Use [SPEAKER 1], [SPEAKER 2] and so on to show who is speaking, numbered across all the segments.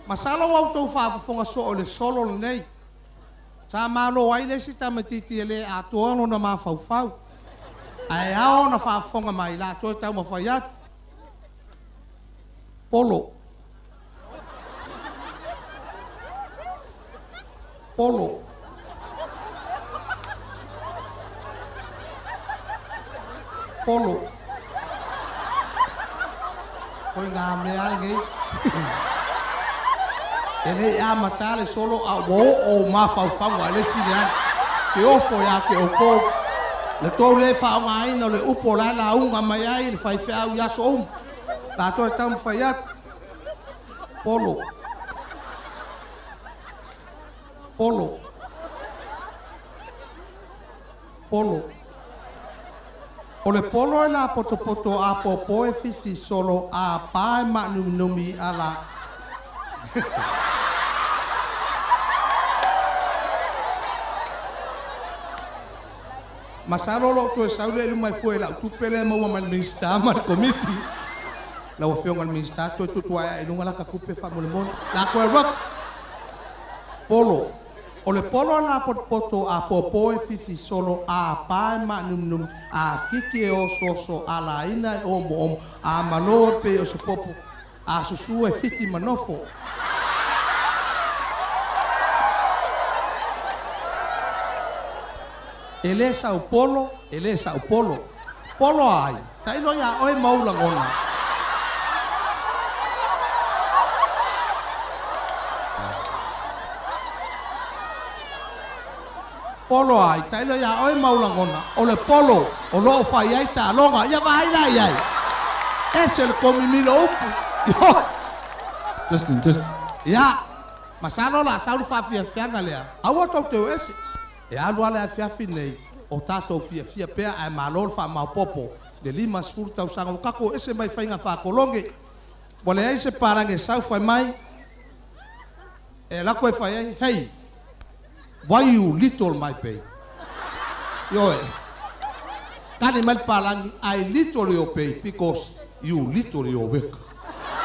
[SPEAKER 1] Masalo ua outou faafofoga soo i le solo lenei. Sa malo ai le isi tamaitiiti e le atoa lona mafaufau. Ae ao ona faafofoga mai o le a toe taumafai atu. Polo. Polo. Polo. Ituaiga mea a lenei. E le i amata le solo a ua oo mafaufauga i le isi leaga. Ke ofo ia te outou le tou le faaaogaina o le upu o la e lauga mai ai le faifeau i aso uma. O le a toe taumafai atu. Polo. Polo. Polo. O le polo e lapotopoto apopo e fifi solo a pa e maanuminumi ala. Masalo o lou toe sau lea i luma e fua i lau tupe lea e maua mai le Minisita ma le Komiti. Lau Afioga i le Minisita, toe tuutuuae ae i luga lata tupe faamolemole. La toe alu atu. Polo. O le polo a lapotopoto apopo e fifi solo a pa e maanuminumi a kiki e osooso a laina e omoomo a malo e pei o se popo a susu e fiti ma nofo. E le sau polo, e le sau polo. Polo a ai? Tailo iā oe ma ou lagona. Polo a ai? Tailo iā oe ma ou lagona. O le polo o lo o fai ai taaloga. Ia vaai la i ai. Ese le komimilo upu. Ioe.
[SPEAKER 2] Testing, testing.
[SPEAKER 1] Ia, masalo o le a sau le faafiafiaga lea. Aua tou te o ese. E alu lava le afiafi lenei o tatou fiafia pea ae malo le faamaopoopo i le 50 tausaga ua tatou ese mai faiga faatologe. Ua leai se palagi e sau fai mai e alu atu e fai ai, Hey, why you little my pay? Ioe, tali mai le palagi, I little your pay because you little your work.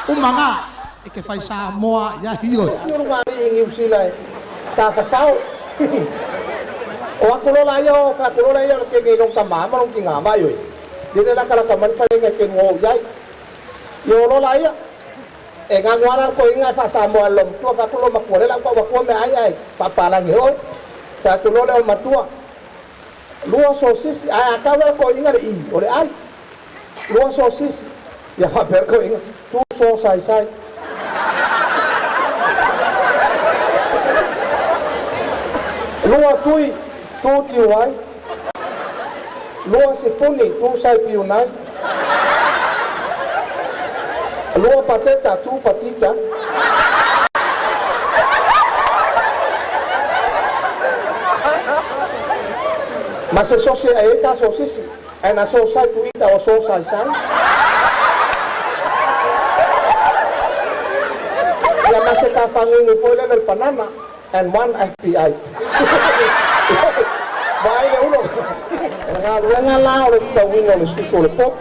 [SPEAKER 1] Uma na, e te fai Samoa i ai, ioe.
[SPEAKER 3] Fiu luga alii i Niu Sila e tafafao. O aku lola ia o ka aku lola ia o le kene i long tama ma long tina vai oi. Lele lakalaka mai le falega e kenu o i ai. Ia o lola ia e gagoala le koiga e faasamoa e le lomatua fai atu lomatua lea la u tau atua mea ai ae faapalagi hoi. Fai atu loa lea o le matua lua sosisi ae a tau la le koiga le i o le ai. Lua sosisi ia faapea le koiga tu so sai sai. Lua tui tu tiu ai. Lua sipuni tu sai piu nai. Lua pateta tu patita. Ma se sosi e ai ta sosisi. Ae na sosai tu ita o sosai sai. Ia ma se tafagugu foi lele o le panana and one FBI. Vaai le ulo. O le galuega la o le tauina o le susu o le popo.